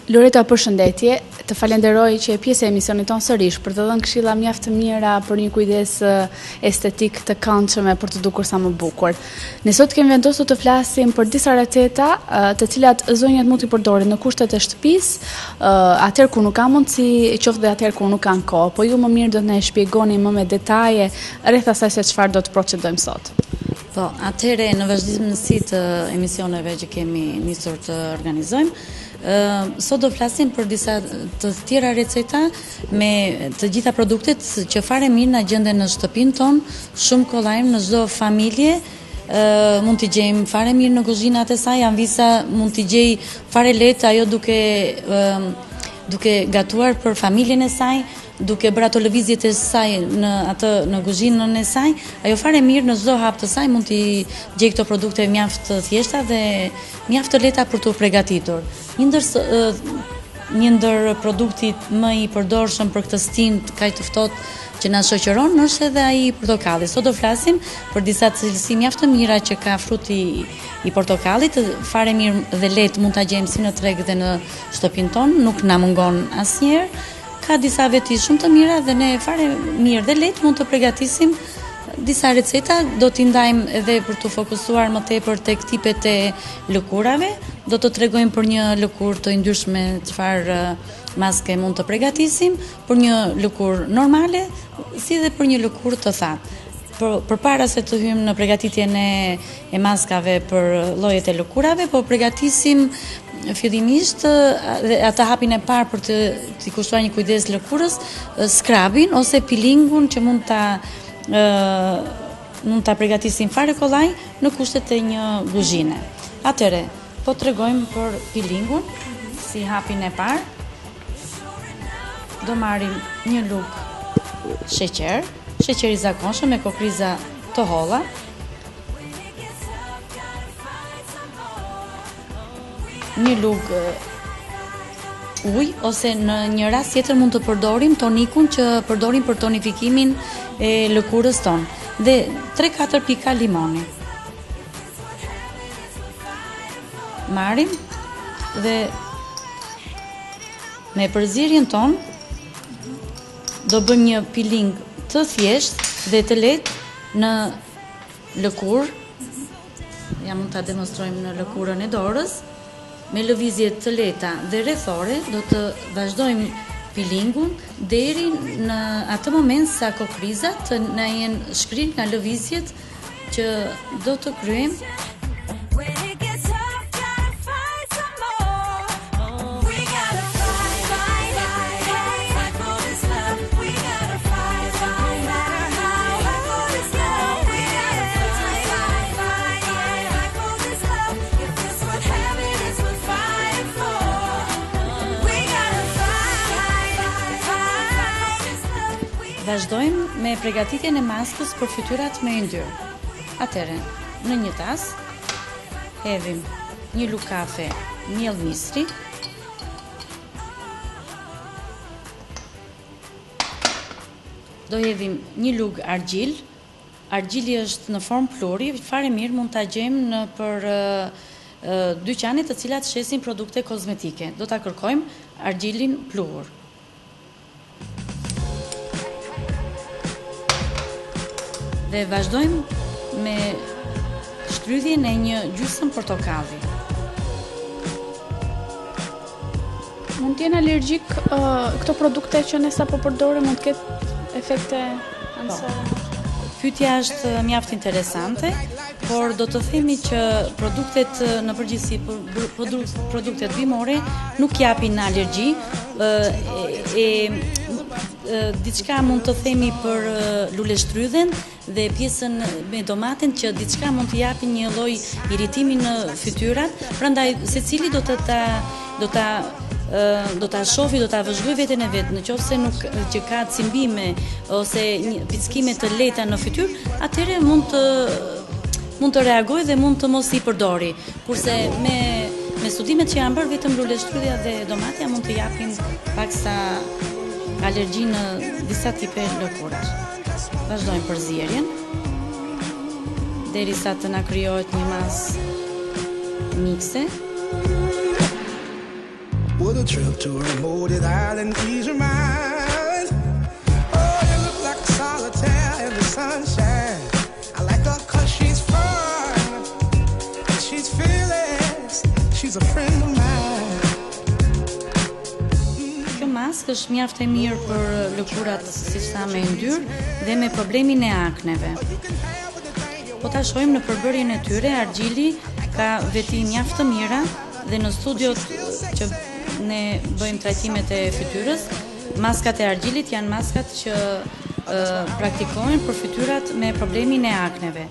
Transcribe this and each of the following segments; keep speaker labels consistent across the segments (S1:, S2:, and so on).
S1: Loreta, përshëndetje. Të falenderoj që je pjesë e emisionit tonë sërish për të dhënë këshilla mjaft të mira për një kujdes estetik të këndshëm e për t'u dukur sa më bukur. Ne sot kemi vendosur të flasim për disa receta, të cilat zonjat mund t'i përdorin në kushtet e shtëpisë, atëherë kur nuk ka mundësi, qoftë dhe atëherë kur nuk kanë kohë, po ju më mirë do të na e shpjegoni më me detaje rreth asaj se çfarë do të procedojmë sot.
S2: Po, atëherë në vazhdimësi të emisioneve që kemi nisur të organizojmë, sot do flasim për disa të tjera receta me të gjitha produktet që fare mirë na gjenden në shtëpinë tonë, shumë kollaj në çdo familje, mund t'i gjejmë fare mirë në kuzhinat e saj, Anvisa mund t'i gjejë fare lehtë ajo duke duke gatuar për familjen e saj, duke bërë ato lëvizjet e saj në atë në kuzhinën e saj, ajo fare mirë në çdo hap të saj mund t'i gjejë këto produkte mjaft të thjeshta dhe mjaft të lehta për t'u pregatitur. Një ndër një ndër produktit më i përdorshëm për këtë stinë kaq të ftohtë që na shoqëron është edhe ai i portokallit. Sot do flasim për disa cilësi mjaft të mira që ka fruti i portokallit, fare mirë dhe lehtë mund ta gjejmë si në treg dhe në shtëpinë tonë, nuk na mungon asnjëherë. Ka disa veti shumë të mira dhe ne fare mirë dhe lehtë mund të pregatisim disa receta, do t'i ndajmë edhe për t'u fokusuar më tepër tek tipet e lëkurave, do të tregojmë për një lëkurë të yndyrshme çfarë maske mund të pregatisim, për një lëkurë normale, si dhe për një lëkurë të thatë. Por përpara se të hyjmë në pregatitjen e e maskave për llojet e lëkurave, po pregatisim fillimisht dhe atë hapin e parë për të t'i kushtuar një kujdes lëkurës, skrabin ose pilingun që mund ta mund ta pregatisim fare kollaj në kushtet e një kuzhine. Atëherë, po tregojmë për pilingun si hapin e parë. Do marrim një lugë sheqer, sheqer i zakonshëm me kokrriza të holla. Një lugë ujë ose në një rast tjetër mund të përdorim tonikun që përdorim për tonifikimin e lëkurës tonë dhe 3-4 pika limoni. Marrim dhe me përzierjen tonë do bëjmë një piling të thjeshtë dhe të lehtë në lëkurë. Ja mund ta demonstrojmë në lëkurën e dorës. Me lëvizje të lehta dhe rrethore do të vazhdojmë pilingun deri në atë moment sa kokrrizat të na jenë shkrirë nga lëvizjet që do të kryejmë. Vazhdojmë me pregatitjen e maskës për fytyrat me yndyrë. Atëherë, në një tas hedhim një lugë kafe miell misri, do hedhim një lugë argjilë, Argjili është në formë pluhuri, fare mirë mund ta gjejmë nëpër dyqane të cilat shesin produkte kozmetike. Do ta kërkojmë argjilin pluhur. Dhe vazhdojmë me shtrydhjen e një gjysmë portokalli.
S1: Mund të jenë alergjik këto produkte që ne sapo përdorim, mund të ketë efekte
S2: po. anësore? Pyetja është mjaft interesante, por do të themi që produktet në përgjithësi, produktet bimore nuk japin alergji. E, e diçka mund të themi për luleshtrydhen, dhe pjesën me domaten që diçka mund të japin një lloj irritimi në fytyrat, prandaj secili do të ta do ta do ta shofi, do ta vëzhgojë veten e vet, në qoftë se nuk që ka cimbime ose një pickime të lehta në fytyrë, atëherë mund të mund të reagojë dhe mund të mos i përdori. Kurse me me studimet që janë bërë vetëm luleshtrydhja dhe domatja mund të japin paksa alergji në disa tipe lëkurash. Vazhdojmë përzierjen derisa të na krijohet një masë mikse. Would a trip to a remote island ease your mind? Oh, you look like a solitaire in the sunshine. I like her cause she's fun. And she's fearless. She's a friend of mine. Kjo maskë është mjaft e mirë për lëkurat, siç thamë, me yndyrë dhe me problemin e akneve. Po ta shohim në përbërjen e tyre, argjili ka veti mjaft të mira dhe në studiot që ne bëjmë trajtimet e fytyrës, maskat e argjilit janë maskat që praktikohen për fytyrat me problemin e akneve.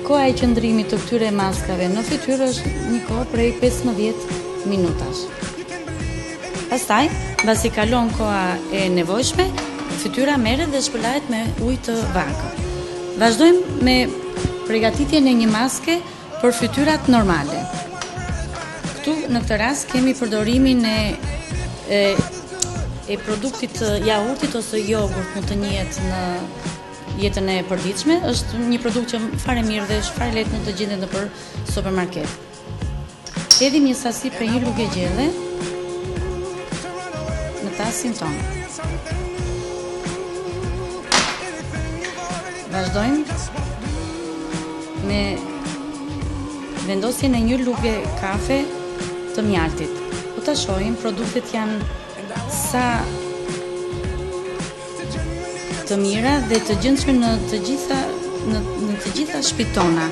S2: Koha e qëndrimit të këtyre maskave në fytyrë është një kohë prej 15 minutash. Pastaj, mbasi kalon koha e nevojshme, fytyra merret dhe shpëlahet me ujë të vakët. Vazhdojmë me pregatitjen e një maske për fytyrat normale. Këtu në këtë rast kemi përdorimin e e, e produktit të jogurtit ose jogurt mund të njihet në jetën e përditshme, është një produkt që fare mirë dhe është fare lehtë mund të gjendet nëpër supermarket. Hedhim një sasi prej një luge gjelle në tasin tonë. Vazhdojmë me vendosjen e një luge kafe të mjaltit. Po ta shohim, produktet janë sa të mira dhe të gjendshme në të gjitha në, në të gjitha shtëpitë tona.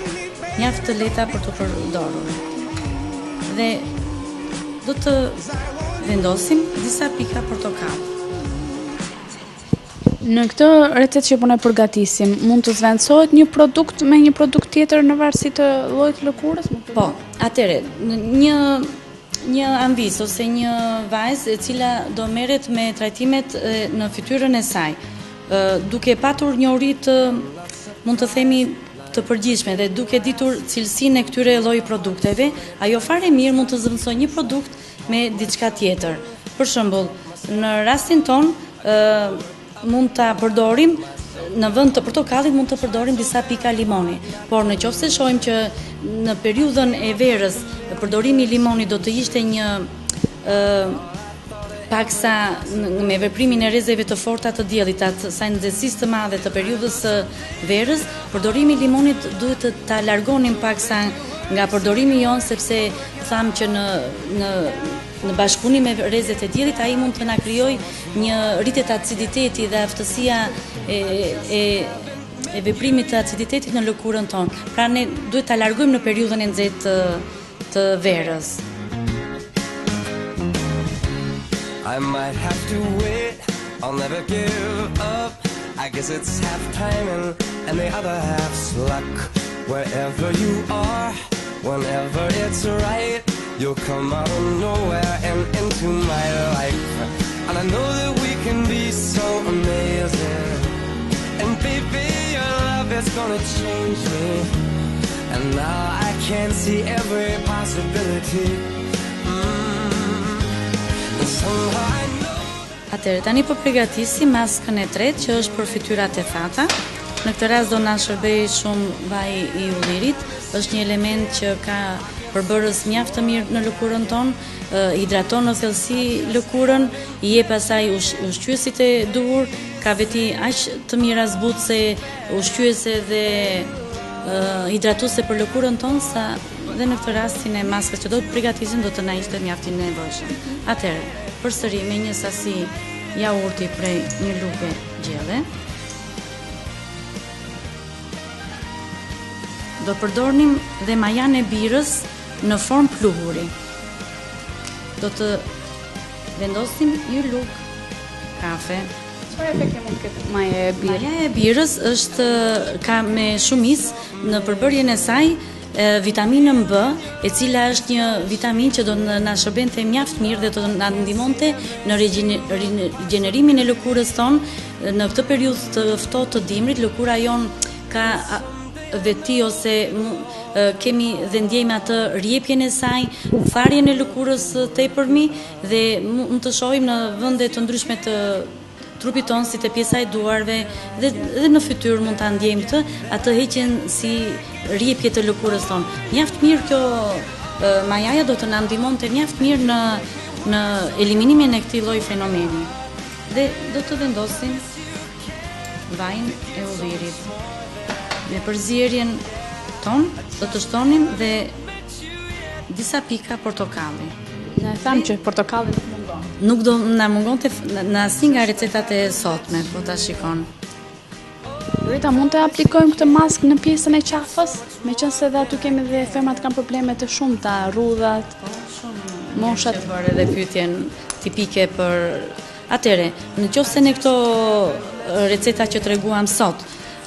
S2: Mjaft të lehta për t'u përdorur. Dhe do të vendosim disa pika portokall.
S1: Në këtë recetë që po ne përgatisim, mund të zëvendësohet një produkt me një produkt tjetër në varësi të llojit të lëkurës?
S2: Po, atëherë, një një amvisë ose një vajzë e cila do merret me trajtimet në fytyrën e saj, duke patur njohuri të mund të themi të përgjithshme dhe duke ditur cilësinë e këtyre lloj produkteve, ajo fare mirë mund të zëvendësojë një produkt me diçka tjetër. Për shembull, në rastin tonë, ë mund ta përdorim në vend të portokallit mund të përdorim disa pika limoni. Por në qoftë se shohim që në periudhën e verës përdorimi i limonit do të ishte një ë paksa me veprimin e rrezeve të forta të diellit, atë asaj nxehtësisë të madhe të periudhës së verës, përdorimi i limonit duhet të ta largonim paksa nga përdorimi jonë sepse thamë që në në në bashkëpunim me rrezet e diellit ai mund të na krijojë një rritje të aciditetit dhe aftësia e e e veprimit të aciditetit në lëkurën tonë. Pra ne duhet ta largojmë në periudhën e nxehtë të, të verës. I might have to wait, I'll never give up. I guess it's half timing and the other half's luck. Wherever you are, whenever it's right, you'll come out of nowhere and into my life. And I know that we can be so amazing. And baby, your love is gonna change me. And now I can see every possibility. Mm. And somehow I know. Atëherë, tani po përgatisim maskën e tretë që është për fytyrat e thata. Në këtë rast do na shërbejë shumë vaji i ullirit. Është një element që ka përbërës mjaft të mirë në lëkurën tonë, hidraton në thellësi lëkurën, i jep asaj ushqyesit e duhur, ka veti aq të mira zbutëse, ushqyese dhe hidratuese për lëkurën tonë sa dhe në këtë rastin e maskës që do të përgatisim do të na ishte mjaft i nevojshëm. Atëherë, përsëri me një sasi jaurti prej një luge gjelle. Do përdornim dhe majanë e birrës në formë pluhuri. Do të vendosim një lugë kafe.
S1: Çfarë efekti mund të ketë maja e
S2: birrës? Maja e birrës është ka me shumicë në përbërjen e saj vitaminën B, e cila është një vitaminë që do na shërbente mjaft mirë dhe do na ndihmonte në rigjenerimin e lëkurës tonë. Në këtë periudhë të ftohtë të dimrit, lëkura jonë ka. veti ose kemi dhe ndjejmë atë rrjepjen e saj, tharjen e lëkurës së tepërmi dhe mund të shohim në vende të ndryshme të trupit tonë si te pjesa e duarve dhe dhe në fytyrë mund ta ndjejmë këtë, atë heqjen si rrjepje të lëkurës tonë. Mjaft mirë kjo majaja do të na ndihmonte mjaft mirë në në eliminimin e këtij lloj fenomeni. Dhe do të vendosim vajin e ullirit. Me përzierjen tonë do të shtonim dhe disa pika portokalli.
S1: Ne thamë që portokalli nuk
S2: mungon. Nuk do na mungonte në asnjë nga recetat e sotme, po ta shikon.
S1: Rita, mund të aplikojmë këtë maskë në pjesën e qafës? Meqenëse dhe aty kemi dhe femrat kanë probleme të shumta, rrudhat, po,
S2: shumë, moshat. Që bërë edhe pyetjen tipike për Atëherë, në qoftë se ne këto receta që treguam sot,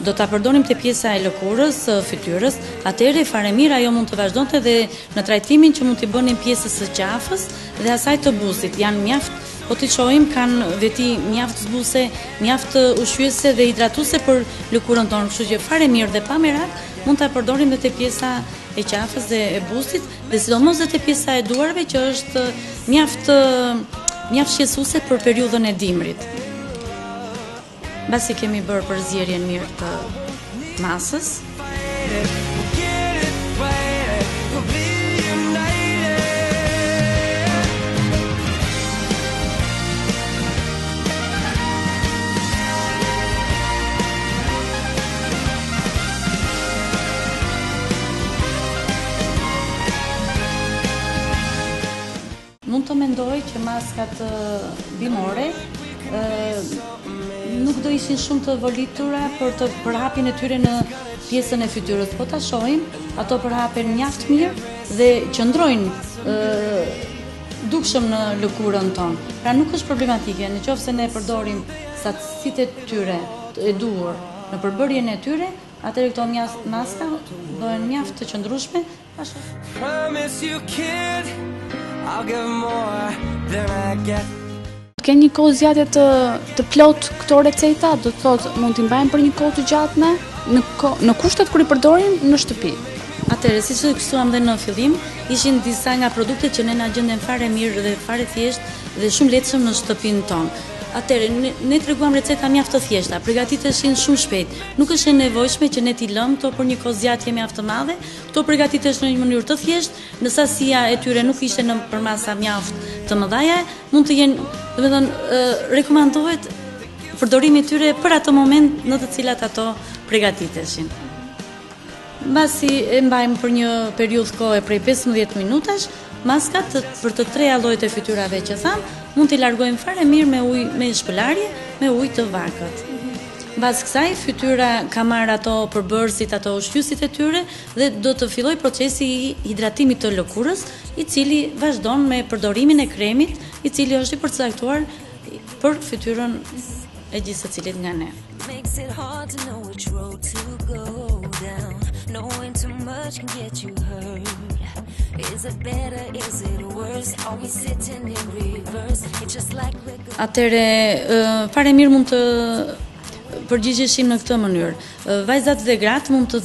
S2: do ta përdorim te pjesa e lëkurës, fytyrës, atëherë fare mirë ajo mund të vazhdonte dhe në trajtimin që mund t'i bënim pjesës së qafës dhe asaj të buzit. Janë mjaft, po t'i shohim, kanë veti mjaft zbutëse, mjaft ushqyese dhe hidratuese për lëkurën tonë, kështu që fare mirë dhe pa merak mund ta përdorim dhe te pjesa e qafës dhe e buzit dhe sidomos dhe te pjesa e duarve që është mjaft mjaft shqetësuese për periudhën e dimrit. Mbasi kemi bërë përzierjen mirë të masës, Mund të mendoj që maskat bimore nuk do ishin shumë të volitura për të përhapjen e tyre në pjesën e fytyrës. Po ta shohim, ato përhapen mjaft mirë dhe qëndrojnë dukshëm në lëkurën tonë. Pra nuk është problematike, në qoftë se ne përdorim sasitë e tyre e duhur në përbërjen e tyre, atëherë këto maska bëhen mjaft të qëndrueshme Promise
S1: you kid, I'll give more than I get. Kanë një kohë zgjatje të të plotë këto receta, do të thotë mund t'i mbajmë për një kohë të gjatë ne në në kushtet kur i përdorim në shtëpi.
S2: Atëherë, siç e theksuam dhe në fillim, ishin disa nga produktet që ne na gjenden fare mirë dhe fare thjesht dhe shumë lehtëshëm në shtëpinë tonë. Atëherë, ne, ne treguam receta mjaft të thjeshta, përgatiteshin shumë shpejt. Nuk është e nevojshme që ne t'i lëmë këto për një kohë zgjatje mjaft të madhe, Këto përgatiteshin në një mënyrë të thjeshtë, në sasia e tyre nuk ishte në përmasa mjaft të mëdha, mund të jenë, domethënë, rekomandohet përdorimi i tyre për atë moment në të cilat ato përgatiteshin. Mbasi e mbajmë për një periudhë kohe prej 15 minutash, maskat për të treja llojet e fytyrave që thamë, mund t'i largojmë fare mirë me ujë me shpëlarje, me ujë të vakët. Mbas kësaj, fytyra ka marrë ato përbërësit, ato ushqyesit e tyre dhe do të fillojë procesi i hidratimit të lëkurës, i cili vazhdon me përdorimin e kremit, i cili është i përcaktuar për fytyrën e gjithsecilit nga ne. Makes it hard to know which road to go down. Knowing too much can get you hurt. Is it better, is it worse? Are we sitting in reverse? It's just like we're Atëherë, fare mirë mund të përgjigjeshim në këtë mënyrë. Vajzat dhe gratë mund të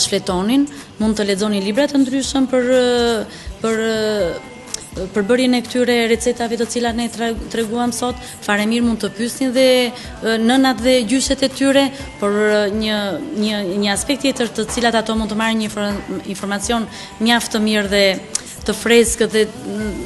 S2: shfletonin, mund të lexonin libra të ndryshëm për për përbërjen e këtyre recetave të cilat ne treguam sot, fare mirë mund të pyesnin dhe nënat dhe gjyshet e tyre, por një një një aspekt tjetër të cilat ato mund të marrin një informacion mjaft të mirë dhe të freskët dhe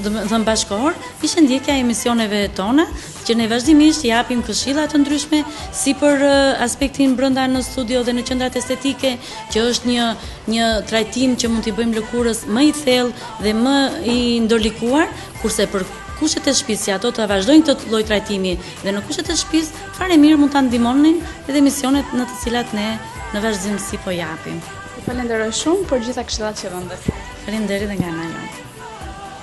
S2: domethënë bashkëkohor, ishte ndjekja e emisioneve tona, që ne vazhdimisht japim këshilla të ndryshme, si për aspektin brenda në studio dhe në qendrat estetike, që është një një trajtim që mund t'i bëjmë lëkurës më i thellë dhe më i ndërlikuar, kurse për kushtet e shtëpisë që ato të vazhdojnë këtë lloj trajtimi dhe në kushtet e shtëpisë fare mirë mund ta ndihmonin edhe emisionet në të cilat ne në vazhdimësi po japim.
S1: Ju falenderoj shumë për gjitha këshillat që dhënde.
S2: Faleminderit dhe nga ana jonë.